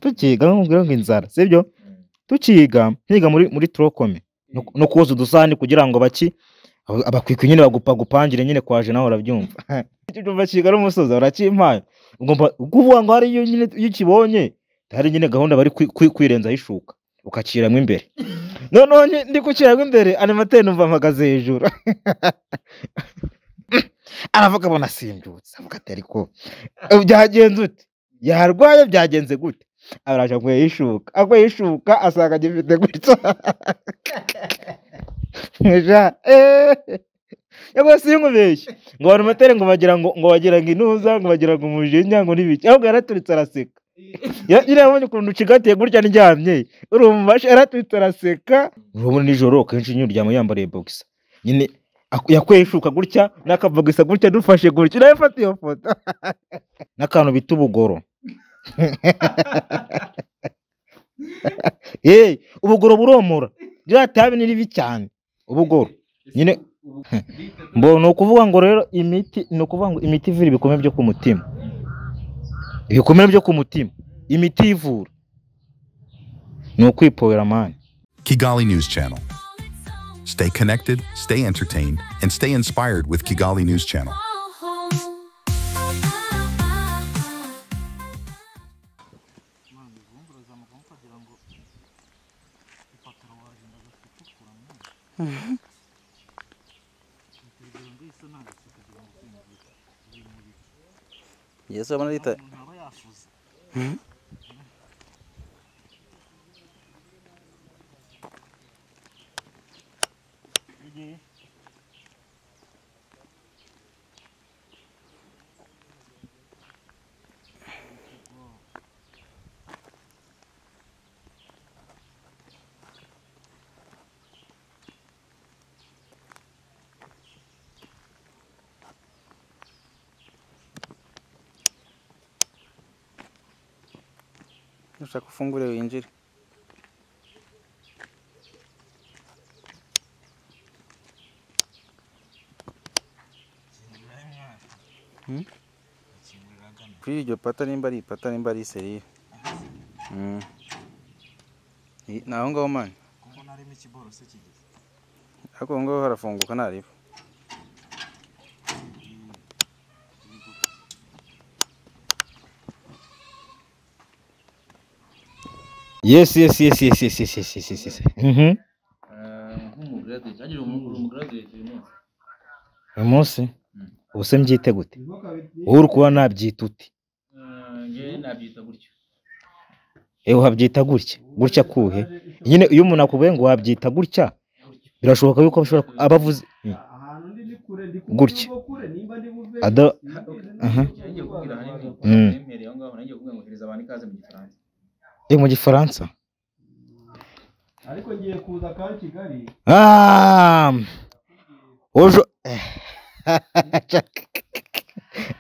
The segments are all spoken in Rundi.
Tukiga nkubwira ngo inzara, sibyo? Tukiga nkiga muri trokome no koza udusahani kugira ngo baki abakwikwi nyine bagupangire nyine kwaje nawe urabyumva. Icyumba kiga ari umusozi barakimpaye. Ugomba kuvuga ngo hari iyo nyine iyo ukibonye hari nyine gahunda bari kwirenzaho ishuka ukakiramo imbere. Noneho ndi kukiramo imbere animateri numva mpagaze hejuru. Aravuga abona simbyutse, avuga ati ariko byagenze ute? Yarwaye byagenze gute? Araje anyweye ishuka, anyweye ishuka asanga agifite gutya. Ja, yego sinkubeshye ngo animateri ngo bagira ngo bagira ngo intuza ngo bagira ngo umujinya ngo n'ibiki, ahubwo yaraturitse araseka. Nyine yabonye ukuntu ucigatiye gutya ndyamye, urumva yaraturitse araseka. Urabona nijoro kenshi nyine uryama yambariye boxer. Nyine yakweshuka gutya n'akabogisa gutya dufashe gutya, nawe fata iyo foto. N'akantu bita ubugoro. Ubugoro buromora. Ririya tabi ni ribi cyane. Ubugoro. Nyine mbo ni ukuvuga ngo rero imiti, ni ukuvuga ngo imiti ivura ibikomere byo ku mutima. Ibikomere byo ku mutima. Imiti ivura. Ni ukwipowera mani. Kigali News Channel. Stay connected, stay entertained, and stay inspired with Kigali News Channel. Yesu abona rita. Ushaka ufungure winjire. Kuri iryo pata nimba ari ipata nimba ari serire. Ni aho ngaho mani. Ariko aho ngaho harafunguka ntariba. Yes. Uyu munsi ubuse mbyite gute? Wowe uri kuba nabyita ute? Wabyita gutya gutya kuhe? Nyine iyo umuntu akubwiye ngo wabyita gutya birashoboka yuko ashobora abavuze gutya. Ada mu Gifaransa. Ariko ngiye kuza ka Kigali. Ojo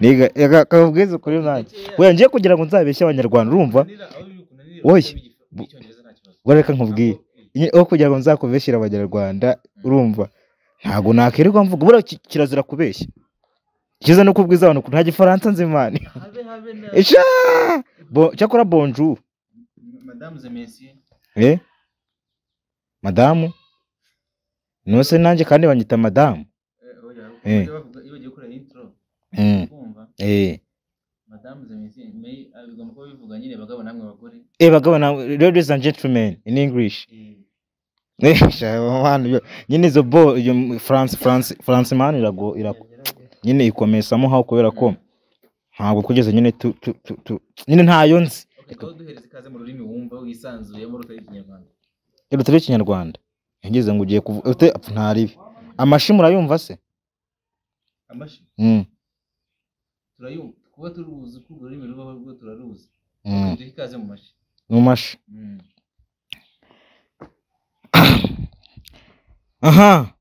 niga yakabwiza kuri nanjye. Oya ngiye kugira ngo nzabeshye abanyarwanda urumva? Oya bareka nkubwiye. Aho kugira ngo nzakubeshyira abanyarwanda urumva? Ntago nakirirwa mvuga bura kirazira kubeshya. Kiza no kubwiza abantu nta Gifaransa nzi mani. Isha! Bo cyakora bonjour. Madame et messieurs. Madamu? Nose nanjye kandi banyita madamu. Bagabo namwe ladies and gentlemen in English. Nyine izo bo France man irago nyine ikomesamo aho kubera ko ntabwo kugeza nyine tu nyine ntayo nzi. Rutari Ikinyarwanda. Ngeze ngo ugiye kuvuga ute ntaribi. Amashi murayumva se? Amashi? Turayumva. Kuba turuzi ko ururimi rubaho rwo turaruzi. Duhe ikaze mu mashi. Mu mashi. Aha.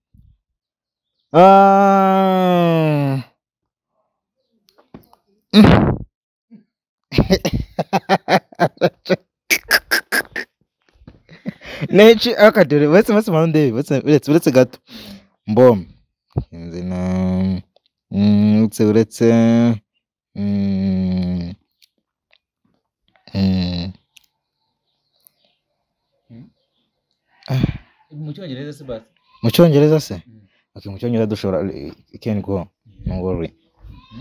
Nechi akadere wese mande wese gato. Mbom. Nzina uretse Mu Cyongereza se basi? Mu Cyongereza se? Okay, mu Cyongereza dushobora, can go, no worry.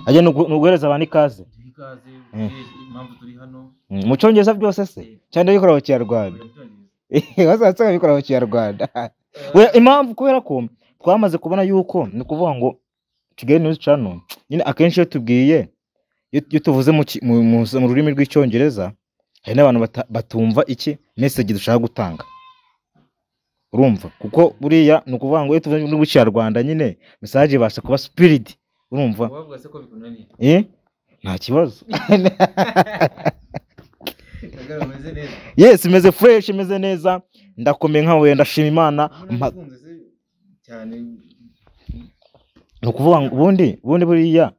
Ajya ni uguhereza abantu ikaze. Duhe ikaze, impamvu turi hano. Mu Cyongereza byose se cyangwa bikora mu Kinyarwanda? Mu Cyongereza. Bazatse bikora mu Kinyarwanda. We impamvu, kubera ko twamaze kubona yuko, ni ukuvuga ngo Kigali News Channel nyine akenshi iyo tubwiye, iyo tuvuze mu rurimi rw'Icyongereza, hari n'abantu batumva iki message dushaka gutanga, urumva? Kuko buriya ni ukuvuga ngo iyo tuvuze mu rurimi rw'Ikinyarwanda nyine message ibasha kuba spirit, urumva? Wavuga se ko bikunaniye? Eh, nta kibazo. Kagara, umeze neza? Yes, imeze fresh, imeze neza, ndakomeye nkawe, ndashima Imana. Ukunze se cyane. Ni ukuvuga ngo ubundi buriya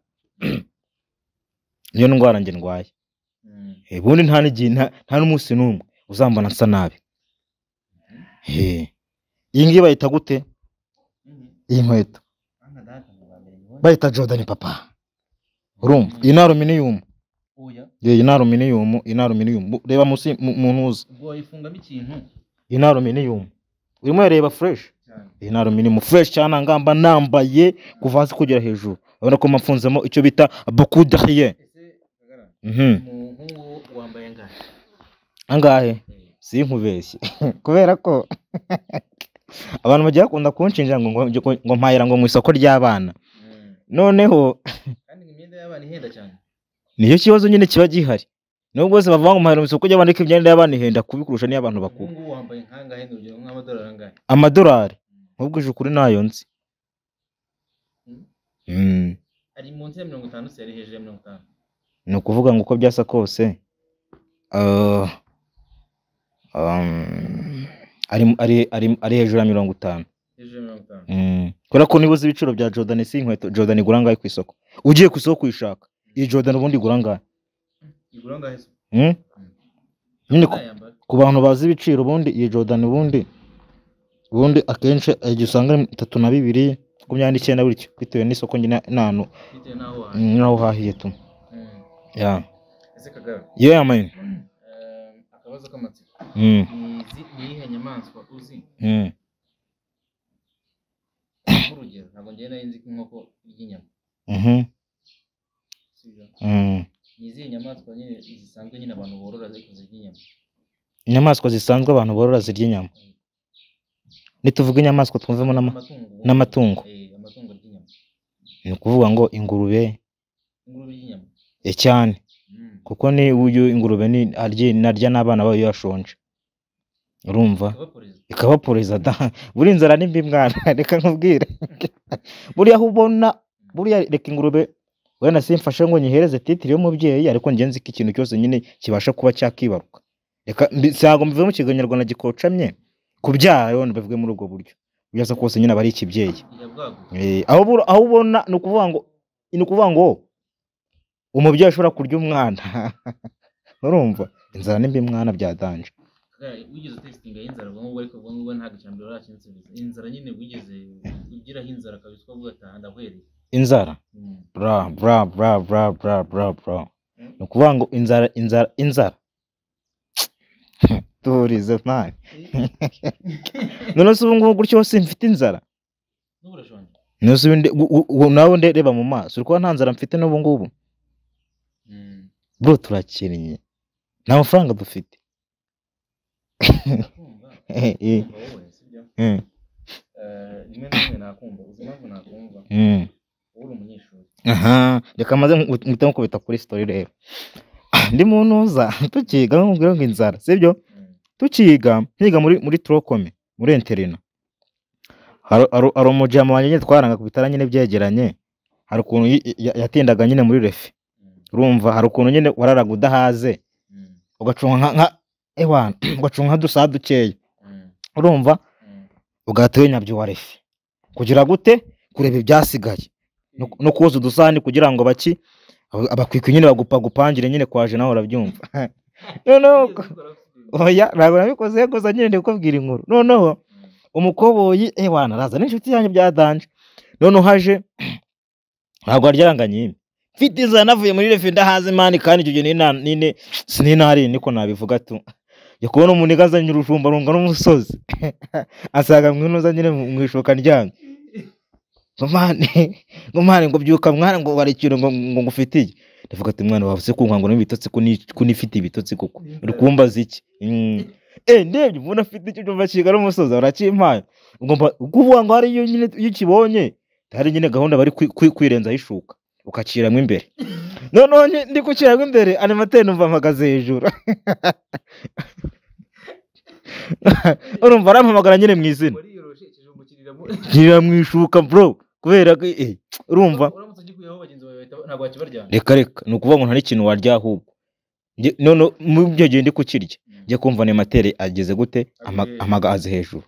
niyo ndwara njye ndwaye. Ubundi nta n'igihe, nta n'umunsi n'umwe uzambona nsa nabi. Iyi ngiyi bayita gute? Iyi nkweto Anga data ngo bwa mbere nyibone. Bayita Jordan, papa, urumva? Iyi ni aluminium. Oya. Iyi ni aluminium, iyi ni aluminium. Reba munsi mu ntuza. Ubwo wayifungamo ikintu. Iyi ni aluminium, urimo urareba fresh. Cyane. Iyi ni aluminium fresh cyane. Ngamba nambaye kuva hasi kugera hejuru, urabona ko mfunzemo icyo bita beaucoup de rien. Ese Kagara, umuhungu wambaye angahe? Angahe? Sinkubeshye, kubera ko abantu bagiye bakunda kunshinja ngo mpahira ngo mu isoko ry'abana. Noneho Kandi imyenda y'abana ihenda cyane. Niyo kibazo nyine kiba gihari, nubwo bose bavuga ngo mpahira mu isoko ry'abana, ariko imyenda y'abana ihenda kubi kurusha n'iy'abantu bakuru. Umuhungu wambaye nkangahe? Ni urugero, nk'amadolari angahe? Amadolari, nkubwije ukuri, nayo nzi. Ari munsi ya 50 se, ari hejuru ya 50? Ni ukuvuga ngo uko byasa kose, ari hejuru ya 50. Hejuru ya 50. Kubera ko niba uzi ibiciro bya Jordan, si inkweto Jordan igura angahe ku isoko? Ugiye ku isoko kuyishaka, iyi Jordan ubundi igura angahe? Igura angahe se? Nyine Nayambara. ku bantu bazi ibiciro, ubundi iyi Jordan ubundi akenshi igihe usanga ari 32, 29 gutyo, bitewe n'isoko nyine n'ahantu. Bitewe n'aho wahaye. N'aho uhahiye tu. Yeah. Ese Kagara, Yeah, man. Akabazo k'amatsiko. Ni iyihe nyamaswa uzi? Nk'urugero, ntabwo njyewe nari nzi ko inkoko irya inyama. Sibyo? Ni izihe nyamaswa nyine zisanzwe nyine abantu borora ariko zirya inyama? Inyamaswa zisanzwe abantu borora zirya inyama? Nituvuga inyamaswa twumvemo Amatungo. N'amatungo. Eh, amatungo arya inyama. Ni ukuvuga ngo ingurube. Ingurube irya inyama? Eh, cyane. Kuko ni uyu ingurube ni arya, narya n'abana bayo iyo yashonje, urumva? Ikabaporeza. Ikabaporeza da. Buriya inzara ni mbi mwana, reka nkubwire. Buriya aho ubona buriya, reka ingurube wenda simfashe ngo nyihereze titre y'umubyeyi, ariko njye nzi ko ikintu cyose nyine kibasha kuba cyakibaruka, reka ntabwo mbivuge mu kinyarwanda gikocamye, kubyara rero mbivuge muri ubwo buryo, byose kose nyine aba ari ikibyeyi. Irabwagura. Eh, aho ubona ni ukuvuga ngo umubyeyi ashobora kurya umwana, urumva inzara ni mbi mwana, byadanje. Kagara, wigeze utesitinga y'inzara ubwo ngubwo? Ariko ubwo ngubwo ntabwo icya mbere urakinsubiza. Inzara nyine, wigeze ugiraho inzara kabisa ukavuga ati aha ndahwereye? Inzara? Bra bra bra bra bra bra bra. Ni ukuvuga ngo inzara, inzara, inzara, turize man. None se ubu ngubu gutyo simfite inzara? N'ubu urashonje? None se ubundi nawe ndeba mu maso, uri kubona nta nzara mfite n'ubu ngubu? Bro, turakennye, nta mafaranga dufite. Nakumva. Eh, eh. Nakumva wowe, sibyo? Eh. Eh, rimwe na rimwe nakumva. Uzi impamvu nakumva? Wowe uri umunyeshuri. Aha, reka maze mpite nkukubita kuri story rero. Ndi mu ntuza tukiga, nkubwira ngo inzara, sibyo? Tukiga, nkiga muri tronc commun, muri internat, hari umujama wanjye nyine twaranga ku bitara nyine byegeranye. Hari ukuntu yatindaga nyine muri réfé. Urumva, hari ukuntu nyine wararaga udahaze, ugacunga nka ewana, ugacunga nka dusaha dukeya, urumva? Ugahita winyabya uwa réfé kugira gute, kureba ibyasigaye no koza udusahani kugira ngo baki abakwikwi nyine bagupangire nyine kwaje, nawe urabyumva. Noneho Wigeze ubikora ufite- oya, ntabwo nabikoze gusa nyine ndi kukubwira inkuru. Noneho umukoboyi, ewana, araza n'inshuti yanjye bya danger. Noneho haje, ntabwo aryaranga nyine Mfite inzara navuye muri refe ndahaze man, kandi icyo gihe nine sininari niko nabivuga tu. Njya kubona umuntu azanye urujumba rungana n'umusozi, asaga mwinuza nyine mu ishuka ndyamye. Ngo man, ngo man, ngo byuka mwana, ngo hari ikintu ngo ngufitiye. Ndavuga ati mwana wawe se kunkangura n'ibitotsi, ko nifite ibitotsi koko, uri kumbaza iki? Ndebye umuntu afite ikijumba kingana n'umusozi arakimpaye. Ugomba kuvuga ngo hari iyo nyine iyo ukibonye hari nyine gahunda bari kwirenzaho ishuka ukaciramo imbere. Noneho ndi kuciramo imbere, animateri numva mpagaze hejuru. Urumva arampamagara nyine mu izina. Wariyoroshe ikijumba kiriramo. Kirira mu ishuka bro, kubera ko urumva uramutse ugikuyeho bagenzi bawe bahita ntabwo wakibaryana. Reka reka, ni ukuvuga ngo nta n'ikintu warya ahubwo. None mu byo gihe ndi kukirya, njye kumva animateri ageze gute, amagaze hejuru.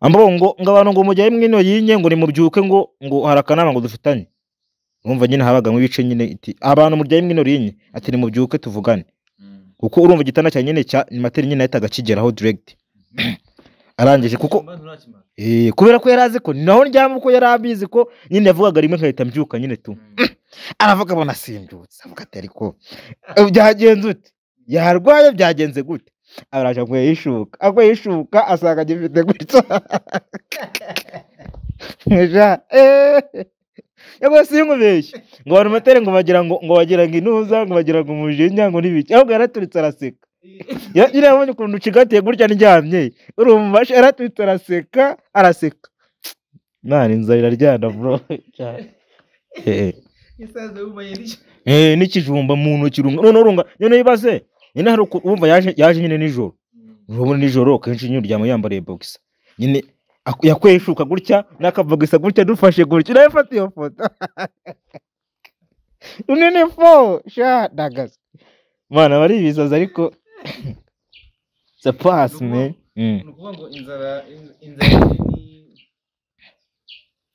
Ambo ngo abantu ngo mujyaye mwino yinye ngo nimubyuke ngo hari akanama ngo dufitanye. Urumva nyine habagamo ibice nyine iti abantu muryaye mwino yinye ati nimubyuke tuvugane. Kuko urumva igitanda cya nyine cya animateri nyine yahitaga akigeraho direct. Arangije kuko kubera ko yarazi ko naho ndyama, uko yari abizi ko nyine yavugaga rimwe nkahita mbyuka nyine tu. Aravuga abona simbyutse, avuga ati ariko byagenze ute? Yarwaye byagenze gute? Araje aguye ishuka, aguye ishuka asanga agifite gutya. Nja yego sinkubeshye ngo abantu matere ngo bagira ngo bagira ngo intuza ngo bagira ngo umujinya ngo n'ibiki, ahubwo yaraturitse araseka. Nyine yabonye ukuntu ucigatiye gutya ndyamye, urumva yaraturitse araseka araseka. Mwana inzara iraryana bro. N'ikijumba mu ntoki runga, none urunga none ibaze nyine hari urumva yaje nyine nijoro. Urabona nijoro kenshi nyine uryama yambariye boxer. Nyine yakweshuka gutya n'akabogisa gutya dufashe gutya nawe fata iyo foto. Runini fo sha dagaza. Mwana bari ibisazi ariko it's a pass man. Ni ukuvuga ngo inzara ni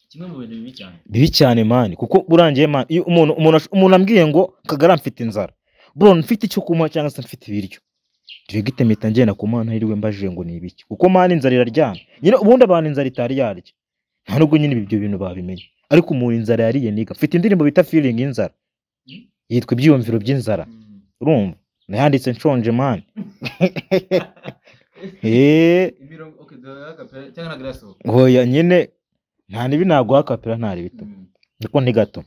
kimwe mu bintu bibi cyane. Bibi cyane man, kuko burangiye man iyo umuntu ambwiye ngo Kagara mfite inzara. Bro mfite icyo kunywa cyangwa se mfite ibiryo. Direct mpita ngenda ku mana hiriwe mbajije ngo ni ibiki, kuko man inzara iraryana. Nyine ubundi abantu inzara itari yarya nta nubwo nyine ibyo bintu babimenye, ariko umuntu inzara yariye niga. Mfite indirimbo bita feeling inzara, yitwa ibyiyumviro by'inzara. Urumva nayanditse nshonje man. Oya nyine nta nibi naguha kapera nta bito niko ni gato.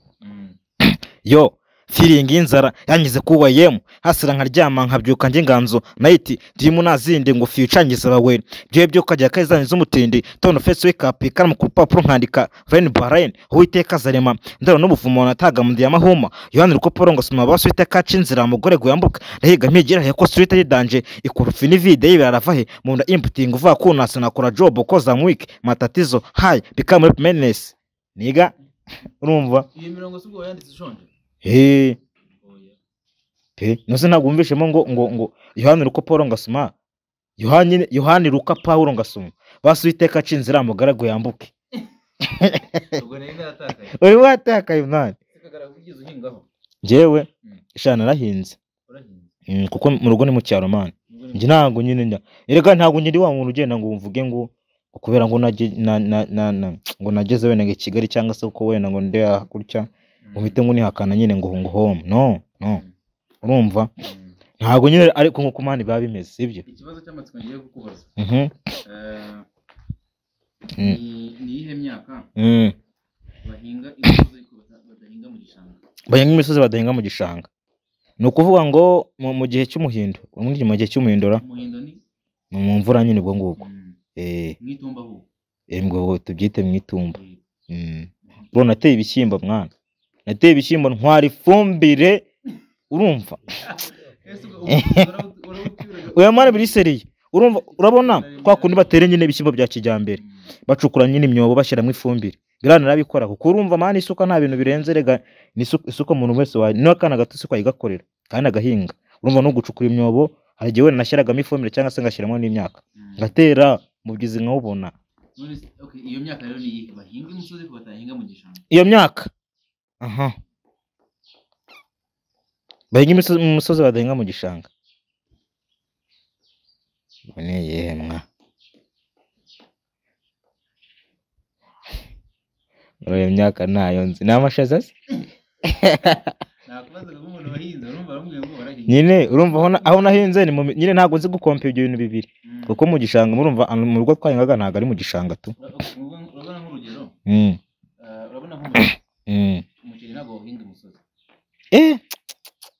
Yo feeling inzara yangize kuwa yemu hasira nkaryama nkabyuka nge nganzo night dream nazinde ngo future ngize bawe byo byo kajya kazanye z'umutindi tone face wake up ikaramu ku rupapuro nkandika line by line Uwiteka azarema ndaro n'ubuvumo nataga mu ndiyamahuma Yohana rukoporo ngo soma baso iteka cinzira mugore guyambuka ndahiga mpigira he ko street ari danje ikurufi ni vide yibara he mu nda imputing uva ko nasana kora job koza mu week matatizo high become menace niga. Urumva iyo mirongo subwo yanditse ushonje. Nose ntabwo wumvishemo ngo Yohana Luka Paulo ngasoma Yohana Luka Paulo ngasoma basu iteka cinzira mugaragu yambuke. Ubwo nari naratakaye. Uri watakaye mwana. Kagara wigeze uhingaho? Njyewe shana narahinze. Kuko mu rugo ni mu cyaro man. Njye ntabwo nyine njya. Erega ntabwo njye ndi wa muntu ugenda ngo mvuge ngo kubera ngo ngo nageze wenda ngo Kigali cyangwa se uko wenda ngo nde gutya. Uhite ngo nihakana nyine ngo home. No no. Urumva ntabwo nyine ariko nko kumana biba bimeze sibyo. Ikibazo cy'amatsiko ngiye kukubaza. Ni iyihe myaka bahinga imisozi badahinga mu gishanga? Bahinga imisozi badahinga mu gishanga. Ni ukuvuga ngo mu gihe cy'umuhindo, ubundi mu gihe cy'umuhindura. Umuhindo ni mu mvura nyine ubwo ngubwo. Mwitumba ho. Ngo tubyite mwitumba. Bro nateye ibishyimbo mwana. Nateye ibishyimbo ntwara ifumbire urumva. Oya mwana biri seriye. Urumva urabona kwa kundi batera nyine ibishyimbo bya kijyambere. Bacukura nyine imyobo bashyiramo ifumbire. Birana nabikora kuko urumva mwana isuka nta bintu birenze rega ni isuka umuntu wese wa n'akana gato isuka yigakorera kandi agahinga. Urumva no gucukura imyobo hari igihe wenda nashyiragamo ifumbire cyangwa se ngashyiramo n'imyaka. Ngatera mubyizi nkawubona. Iyo myaka rero ni bahinga imisozi ko batahinga mu gishanga. Iyo myaka aha bahinga imisozi mu musozi badahinga mu gishanga. Ni yemwa. Iyo myaka nayo nzi. Ni amashaza se? Nakubazaga nk'umuntu wahinze, urumva baramubwiye ngo warahinze. Nyine urumva aho nahinze ni nyine ntabwo nzi gukompa ibyo bintu bibiri. Kuko mu gishanga murumva mu rugo twahingaga ntabwo ari mu gishanga tu. Urabona nk'urugero, urabona nk'umuceri. Umuceri ntabwo wawuhinga imusozi.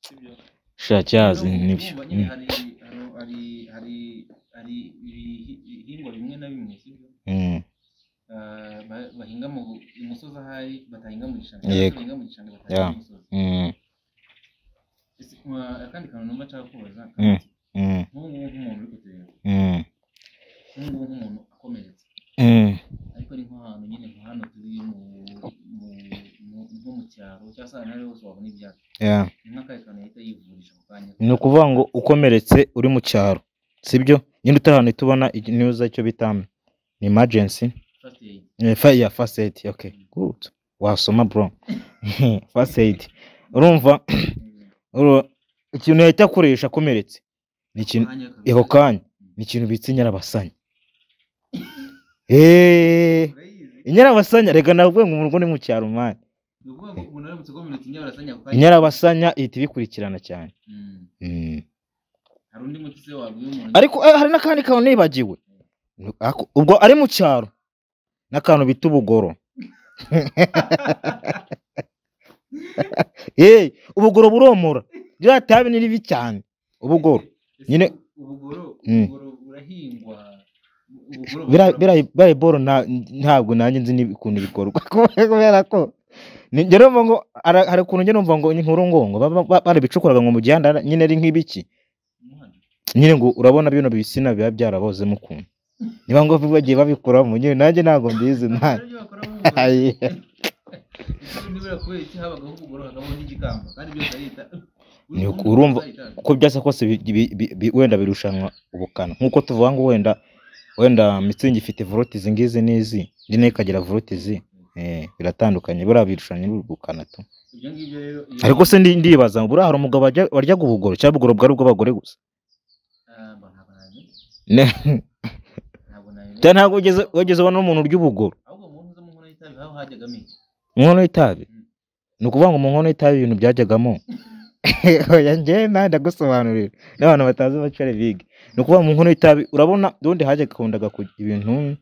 Sibyo? Sha cyazi nibyo. Urumva nyine hari ibihingwa bimwe na bimwe, sibyo? Bahinga mu imusozi ahari batahinga mu gishanga. Yego. Bahinga mu gishanga batahinga mu musozi. Akandi kantu numva nshaka kubaza, nk'ubu ngubu nk'umuntu uri kutureba, nk'ubu ngubu nk'umuntu akomeretse, ariko ari nk'ahantu nyine nka hano turi nko mu cyaro cyangwa se ahantu ariho hose wabona ibyatsi, ni nk'akahe kantu yahita yivurisha ako kanya? Ni ukuvuga ngo ukomeretse uri mu cyaro, sibyo? Nyine utari ahantu uhita ubona news icyo bita ni emergency. First aid. Yeah, first aid. Okay, good. Wasoma bro. First aid. Urumva ikintu yahita akoresha akomeretse ni ikintu Kanya kabisa. ako kanya ni ikintu bita inyarabasanya. Urayizi? Inyarabasanya rega navuye ngo mu rugo ni mu cyaro man. Ni ukuvuga ngo umuntu aramutse akomeretse inyabarasanya ako kanya. Inyarabasanya ihita ibikurikirana cyane. Hari undi muti se wabwiye umuntu? Ariko hari n'akandi kantu nibagiwe. Ubwo ari mu cyaro n'akantu bita ubugoro. Ubugoro buromora. Ririya tabi ni ribi cyane. Ubugoro. Ese Nyine ubugoro, ubugoro burahingwa. Ubugoro Biriya boro ntabwo nanjye nzi ukuntu bikorwa. Kubera ko njye numva ngo hari ukuntu njye numva ngo inkuru ngo barabicukuraga ngo mu gihanda nyine ari nk'ibiki. Umuhanda. Nyine ngo urabona bino bisina biba byarabozemo ukuntu. Niba ngo bagiye babikuramo nyine nanjye ntabwo mbizi nta. Ibyo bakoramo ubugoro. Ayi. Ese nibura kubera iki habagaho ubugoro hakabaho n'igikamba kandi byose ari Ni uku, urumva uko byasa kose wenda birushanwa ubukana. Nkuko tuvuga ngo wenda Mitsingi ifite volti izi ngizi n'izi, indi nayo ikagira volti izi. Biratandukanye buriya birushanwa ubukana tu. Ibyo ngibyo rero iyo Ariko se ndibaza buriya hari umugabo waryaga ubugoro cyangwa ubugoro bwari ubw'abagore gusa? Ntabwo nabimenya. Ntabwo nabimenya. Cyangwa ntabwo wigeze ubona n'umuntu urya ubugoro? Ahubwo mu nkono mu nkono y'itabi aho hajyagamo iki? Mu nkono y'itabi? Ni ukuvuga ngo mu nkono y'itabi ibintu byajyagamo. Oya njye nawe ndagusobanurira n'abantu batazi bacare bige. Ni ukuvuga mu nkono y'itabi urabona ubundi hajyaga ibintu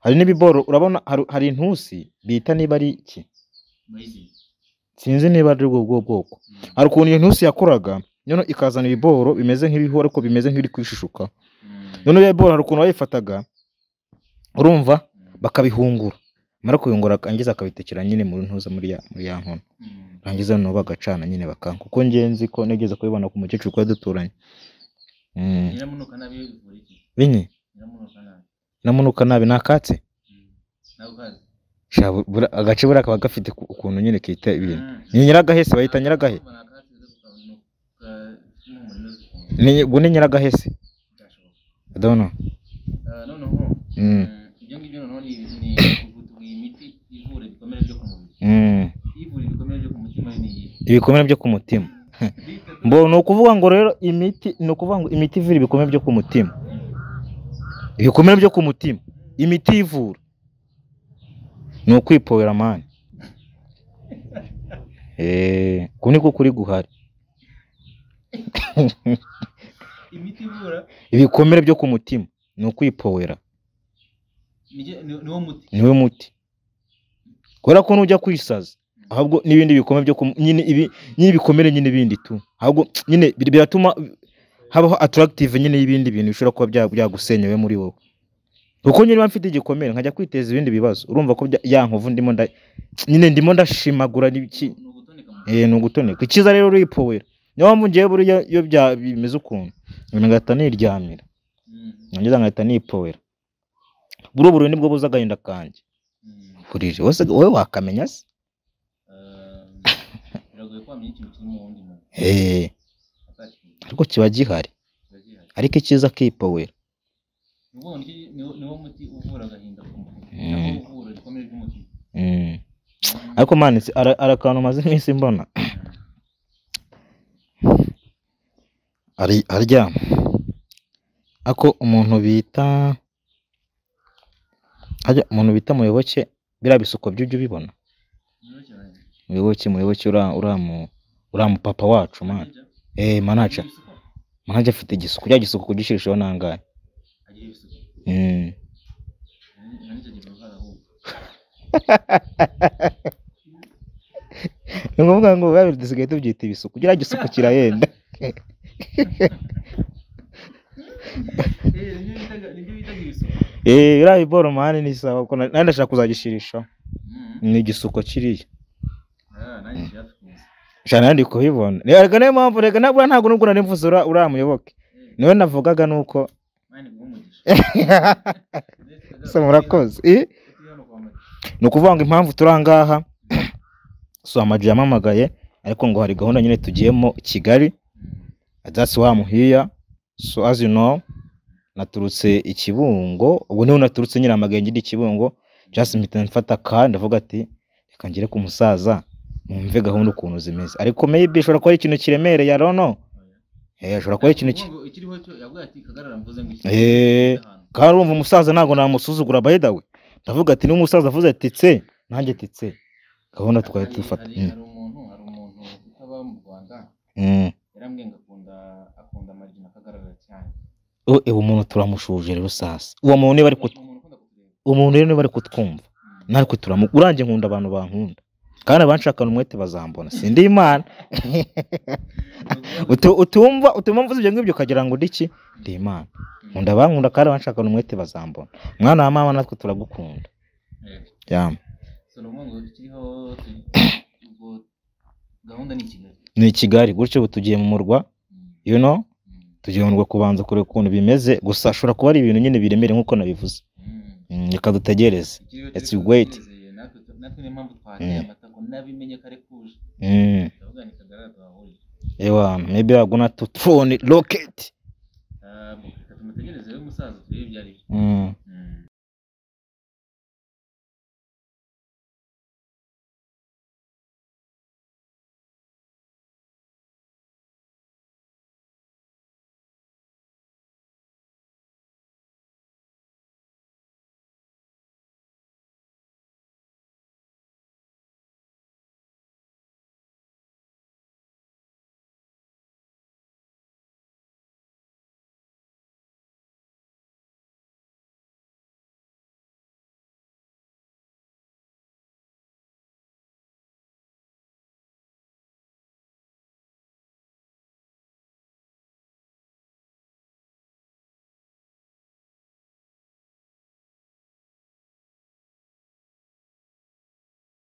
hari n'ibiboro urabona hari intusi bita niba ari iki? Mayizi. Sinzi niba ari ubwo bwoko. Hari ukuntu iyo ntusi yakoraga noneho ikazana ibiboro bimeze nk'ibihu ariko bimeze nk'ibiri kwishishuka. Noneho iyo boro hari ukuntu bayifataga urumva bakabihungura. Mara kubihungura akangiza akabitekera nyine muri ntuza muri ya nkono. Rangiza noneho bagacana nyine bakanga. Kuko njye nzi ko nigeze kubibona ku mukecuru twari duturanye. Nyiramunuka nabi ivura iki? Binyi? Nyiramunuka nabi. Nyiramunuka nabi nakatse? Ntabwo kazi. Sha, agace buriya kaba gafite ukuntu nyine kita ibintu. Ni nyiragahese bayita nyiragahe? Ni ubwo ni nyiragahese. I don't know. Noneho ibyo ngibyo noneho ni kuvutubwira imiti ivura ibikomere byo ku mubiri. Ivura ibikomere byo ku mutima ni iyi. Ibikomere byo ku mutima. Mbo ni ukuvuga ngo rero imiti ni ukuvuga ngo imiti ivura ibikomere byo ku mutima. Ibikomere byo ku mutima. Imiti ivura. Ni ukwipowera mani. Ku niko kuri guhari. Imiti ivura ibikomere byo ku mutima ni ukwipowera. Niwo muti. Niwo muti. Kubera ko nujya kwisaza ahubwo n'ibindi bikomere byo nyine ibi nyine bikomere nyine bindi tu. Ahubwo nyine biratuma habaho attractive nyine y'ibindi bintu bishobora kuba byagusenyewe muri wowe. Kuko nyine mfite igikomere nkajya kwiteza ibindi bibazo urumva ko ya nkovu ndimo nyine ndimo ndashimagura n'ibiki. Ni ugutoneka. Ikiza rero uripowera. Niyo mpamvu ngiye buriya iyo bimeze ukuntu ngahita niryamira. Nongeza ngahita nipowera. Buri buri nibwo buza agahinda kanjye. Burije wose wowe wakamenya se? Biragoye kwamenya ikintu kiri mu wundi muntu. Ariko kiba gihari. Ariko ikiza kipowera. Niwo muti uvura agahinda k'umuntu. Uvura ibikomere by'umutima. Ariko man ari akantu maze iminsi mbona. Ari aryama. Ako umuntu bita ajya umuntu bita Muyoboke biriya bisuko by'ujya ubibona. Muyoboke ura mu papa wacu man. Manager. Manager afite igisuku, cya gisuku kugishirishaho nangahe. Agira ibisuku. Manager agira uruhare ahubwo. Ni ngombwa ngo babiri dusigaye tubyita ibisuku, kiriya gisuku kirahenda. Nibyo bitaga ibisuku. Iriya biboro man ni sawa kuko nanjye ndashaka kuzagishirishaho. Ni igisuko kiriya. Nanjye kiri hafi kuza. Sha nandi kubibona. Reka niyo mpamvu reka nabwo ntabwo nubwo nari mvuze uriya muyoboke. Niwe navugaga nuko Mani guha umugisha. Se murakoze. Ni ukuvuga ngo impamvu turi ahangaha so Ama G yamamagaye ariko ngo hari gahunda nyine tugiyemo Kigali. That's why I'm here. So as you know, naturutse i Kibungo, ubwo niho naturutse nyine amagaye ngiri i Kibungo, just mpita mfata ka ndavuga ati reka ngere ku musaza mwumve gahunda ukuntu zimeze. Ariko maybe ishobora kuba ari ikintu kiremereye, I don't know. Ashobora kuba ari ikintu ikiriho cyo yavuga ati Kagarara mvuze ngo iki. Kandi urumva umusaza ntabwo namusuzugura by the way. Ndavuga ati n'umusaza avuze ati tse, nanjye ati tse. Gahunda twari dufata. Hari umuntu utaba mu Rwanda. Yarambwiye ngo akunda Ama G na Kagarara cyane. Uwo muntu turamushuje rero sasa. Uwo muntu niba ari umuntu rero niba ari kutwumva. Natwe uranjye nkunda abantu bankunda. Kandi abanshakana umwete bazambona. Sindi Imana. Utumva mvuze ibyo ngibyo ukagira ngo ndiki? Ndi Imana. Nkunda abankunda kandi abanshakana umwete bazambona. Mwana wa mama natwe turagukunda. Yeah. So ngo kiriho ubwo gahunda ni Kigali. Ni Kigali gutyo tugiye mu murwa. You know? Tugiye mu murwa kubanza kureba ukuntu bimeze gusa ashobora kuba ari ibintu nyine biremereye nkuko nabivuze. Reka dutegereze. Let's wait. Natwe niyo mpamvu twateye amatako nabimenye kare kuje. Ndavuga ni Kagarara twahuriye. Ewa, maybe I'm gonna to throw it rocket. Reka tumutegereze rero umusaza turebe ibyo ari byo.